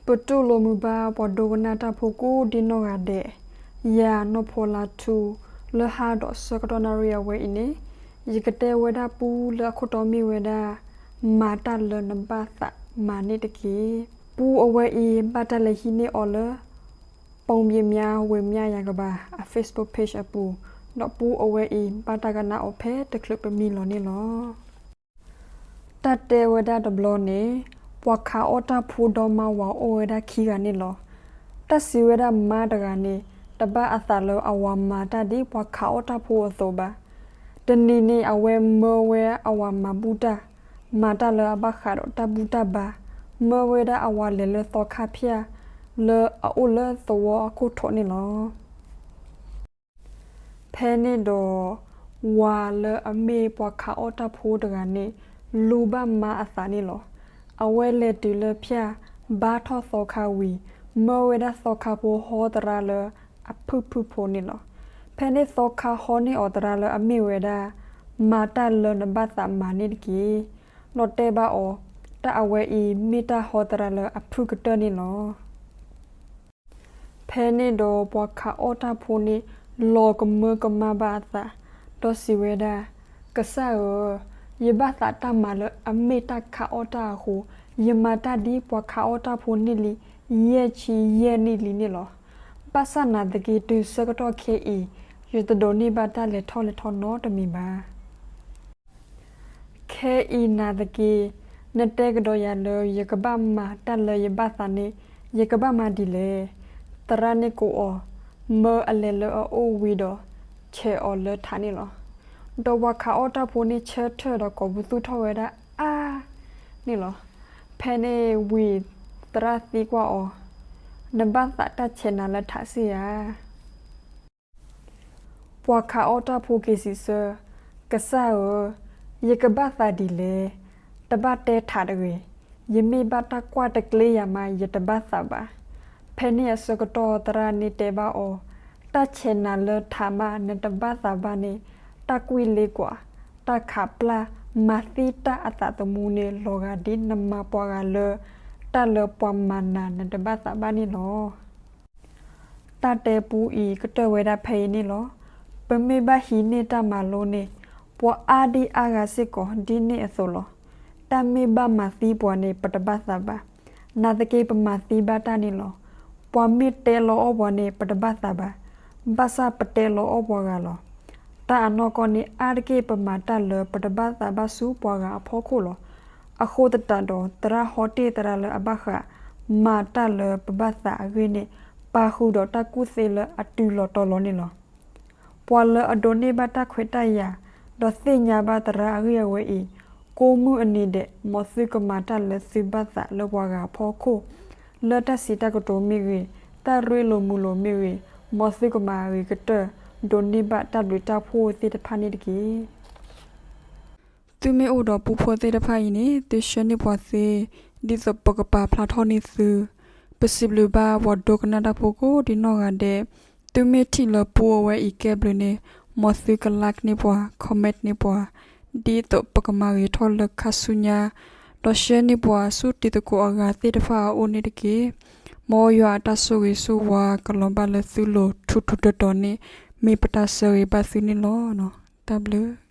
ပတူၢ်လိာ်မုာ်ဘၣ်ပှၤဒိကနၣ်တၢ်ဖိကိးဒ်နီၢ်ဂၤဒဲး, ယၤနီၢ်ဖီလါထူ, လၢဟါဒီးဆၢကတီၢ်နၣ်ရံၣ်အဝဲအံၤန့ၣ်, ယကတဲဝဲဒၣ်ပူလၢအခိၣ်တီမ့ၢ်ဝဲဒၣ်, မၤတၢ်လၢနဘၣ်သးမၤန့ၢ်တက့ၢ်. ပူအဝဲအံၤဘၣ်တၢ်လဲၤဟံးန့ၢ်အီၤလၢ ပိၣ်မံမါ ဝ့ၢ်မၠၣ်ယၤကဘၣ် အ Facebook page အပူၤ, ဒီးပူအဝဲအံၤဘၣ်တၢ်ကနၣ်အီၤဖဲတချုးပမံလီၤန့ၣ်လီၤ. တၢ်တဲဝဲဒၣ်တဘျီန့ၣ်, ပှၤခးအီၣ်တၢ်ဖိဒီမါဝၤအိၣ်ဝဲဒၣ်ခံဂၤန့ၣ်လီၤ. တၢ်စံးဝဲဒၣ်မါတဂၤန့ၣ်, တဘၣ်အသးလၢအဝၤမၤတၢ်ဒ်ပှၤခးအီၣ်တၢ်ဖိအသိးဘၣ်. တနံၤန့ၣ် အဝဲမၢဝဲအဝၤမၤဘူၣ်တၢ်, မၤတၢ်လၢအဘၣ်ဃးဒီးတၢ်ဘူၣ်တၢ်ဘါ, မၢဝဲဒၣ်အဝၤလဲၤလၢသီခါဖၠၣ်, လၢအအိၣ်လၢသဝီအခိၣ်ထိးန့ၣ်လီၤ. ဖဲန့ၣ်ဒီး, ဝၤလၢအမ့ၢ်ပှၤခးအီၣ်တၢ်ဖိတဂၤန့ၣ်, လူဘၣ်မါအသးန့ၣ်လီၤ. အဝဲလဲၤတုၤလၢဖၠၣ်, ဘါထီၣ်သီခါဝံၤ, မၢဝဲဒၣ်သီခါဖိဟီသရၣ်လၢအဖုၣ်ဖုၣ်ဖိန့ၣ်လီၤ. ဖဲန့ၣ်သီခါဟီန့ၢ်အီၤသရၣ်လၢအမ့ၢ်ဝဲဒၣ်, မၤတၢ်လၢနဘၣ်သးမၤန့ၢ်တက့ၢ်, ဒီးတဲဘၣ်အီၤ, တၢ်အဝဲအံၤမ့ၢ်တၢ်ဟီသရၣ်လၢအဖုၣ်ကတၢၢ်န့ၣ်လီၤ. ဖဲန့ၣ်ဒီးပှၤခးအီၣ်တၢ်ဖိန့ၣ်, လီၤကမၢကမၣ်ဘၣ်အသး, ဒီးစံးဝဲဒၣ်, ကစၢ်ဧၢ, ယဘၣ်သးတၢ်မၤလၢအမ့ၢ်တၢ်ခးအီၣ်တၢ်အဃိ, ယမၤတၢ်ဒ်ပှၤခးအီၣ်တၢ်ဖိန့ၢ်လံ, ယဲၢ်ဆံယဲၢ်နံၣ်လံန့ၣ်လီၤ. ဘၣ်ဆၣ်နာ်သက့တုၤဆၢကတီၢ်ခဲအံၤ, ယတဒိးန့ၢ်ဘၣ်တၢ်လဲၤထီၣ်လဲၤထီနီတမံၤဘၣ်. ခဲအံၤနာ်သက့, နတဲကဒီးယၤလၢယကဘၣ်မၤတၢ်လၢယဘၣ်သးန့ၣ်, ယကဘၣ်မၤဒ်လဲၣ်. သရၣ်န့ၣ်ကိးအီၤ, မၢအလဲၤလၢအအိၣ်ဝံၤဒီး, ဆဲးအီၤလၢထးန့ၣ်လီၤ. ဒီးပှၤခးအီၣ်တၢ်ဖိန့ၣ်ဆၢထၢၣ်ဒီးကိးပသူထီၣ်ဝဲဒၣ်အါန့ၣ်လီၤ. ဖဲန့ၣ်ဝံၤ, သရၣ်သံကွၢ်အီၤ, နဘၣ်သးတၢ်ဆဲးနၤလၢထးစ့ၢ်ဧါ. ပှၤခးအီၣ်တၢ်ဖိက့ၤစံးဆၢ, ကစၢ်ဧၢ, ယကဘၣ်သးဒ်လဲၣ်. တဘၣ်တဲထးတဂ့ၤ, ယမ့ၢ်ဘၣ်တၢ်ကွၢ်တကျ့ယၤမး ယတဘၣ်သးဘၣ်. ဖဲန့ၣ်အဆၢကတီၢ်သရၣ်န့ၣ်တဲဘၣ်အီၤ, တၢ်ဆဲးနၤလၢထးမးနတဘၣ်သးဘၣ်န့ၣ်, တၢ်ကွံာ်လ့ကွၢ်, တၢ်ခးပျၢ်, မၤသံတၢ်အသးသမူန့ၣ်လီၤဂာ်ဒ်နမၤပှၤဂၤလၢ တၢ်လၢပှၤမၤနၤနတဘၣ်သးဘၣ်န့ၣ်လီၤ. တၢ်တဲပူအံၤကတၢၢ်ဝဲဒၣ်ဖဲအံၤန့ၣ်လီၤ. ပမ့ၢ်ဘၣ်ဟံးန့ၢ်တၢ်မၤလိန့ၣ်, ပှၤအါဒံအါဂၤစ့ၢ်ကီးဒ်န့ၣ်အသိးလီၤ. တၢ်မ့ၢ်ဘၣ်မၤသံပှၤန့ၣ် ပတဘၣ်သးဘၣ်. နာ်သက့ပမၤသံဘၣ်တၢ်န့ၣ်လီၤ. ပှၤမ့ၢ်တဲလီၤအီၣ်ပှၤန့ၣ် ပတဘၣ်သးဘၣ်. ဘၣ်ဆၣ်ပတဲလီၤအီၣ်ပှၤဂၤလီၤ. တၢ်အနီၢ်ကီၢ်န့ၣ် အါတက့ၢ်ပမၤတၢ်လၢပတဘၣ်သးဘၣ်ဆူပှၤဂၤအဖီခိၣ်လီၤ. အဃိသတးဒီး သရၣ်ဟီတ့ၢ်သရၣ်လၢအဘၣ်ဃး မၤတၢ်လၢပဘၣ်သးအဂ့ၢ်န့ၣ် ပာ်ဃုာ်ဒီးတၢ်ကူၣ်သ့လၢအတုၤလီၤတီၤလီၤန့ၣ်လီၤ. ပှၤလၢအဒိးန့ၢ်ဘၣ်တၢ်ခွဲးတၢ်ယာ် ဒီးသ့ၣ်ညါဘၣ်သရၣ်အဂ့ၢ်အဝဲအံၤ ကိးမုၢ်အနံၤဒဲး မ်သုကမၤတၢ်လၢသုဘၣ်သးလၢပှၤဂၤအဖီခိၣ် လၢတၢ်စံးတၢ်ကတိၤမ့ၢ်ဂ့ၤ, တၢ်ရ့လိာ်မုာ်လိာ်မ့ၢ်ဂ့ၤ, မ်သုကမၤအဂ့ၤကတၢၢ် ဒိးန့ၢ်ဘၣ်တၢ်ဘျုးတၢ်ဖှိၣ်သ့ၣ်တဖၣ်န့ၣ်တက့ၢ်. သုမ့ၢ်အိၣ်ဒီးပူဖိသ့ၣ်တဖၣ်အံၤန့ၣ် သုဆှၢန့ၢ်ပှၤသ့ ဒ်သိးပကပာ်ဖျါထီၣ်န့ၢ်သု. ပစံးဘျုးဘၣ်ပှၤဒိကနၣ်တၢ်ဖိကိးဒ်နီၢ်ဂၤဒဲး, သုမ့ၢ်ထံၣ်လၢပူအဝဲအံၤကဲဘျုးန့ၣ် မ်သုက like န့ၢ်ပှၤ, comment န့ၢ်ပှၤ, ဒ်သိးပကမၤဂ့ၤထီၣ်လၢခါဆူညါ, ဒီးဆှၢန့ၢ်ပှၤဆူတံၤသကိးအဂၤသ့ၣ်တဖၣ်အအိၣ်န့ၣ်တက့ၢ်. မ်ယွၤအတၢ်ဆိၣ်ဂ့ၤဆိၣ်ဝါကလီၤဘၣ်လၢသုလိၤထူထူတီတီန့ၣ် မ့ၢ်ပတၢ်ဆၢဂ့ၤဘၣ်သုန့ၣ်လီၤ. တၢ်ဘျုး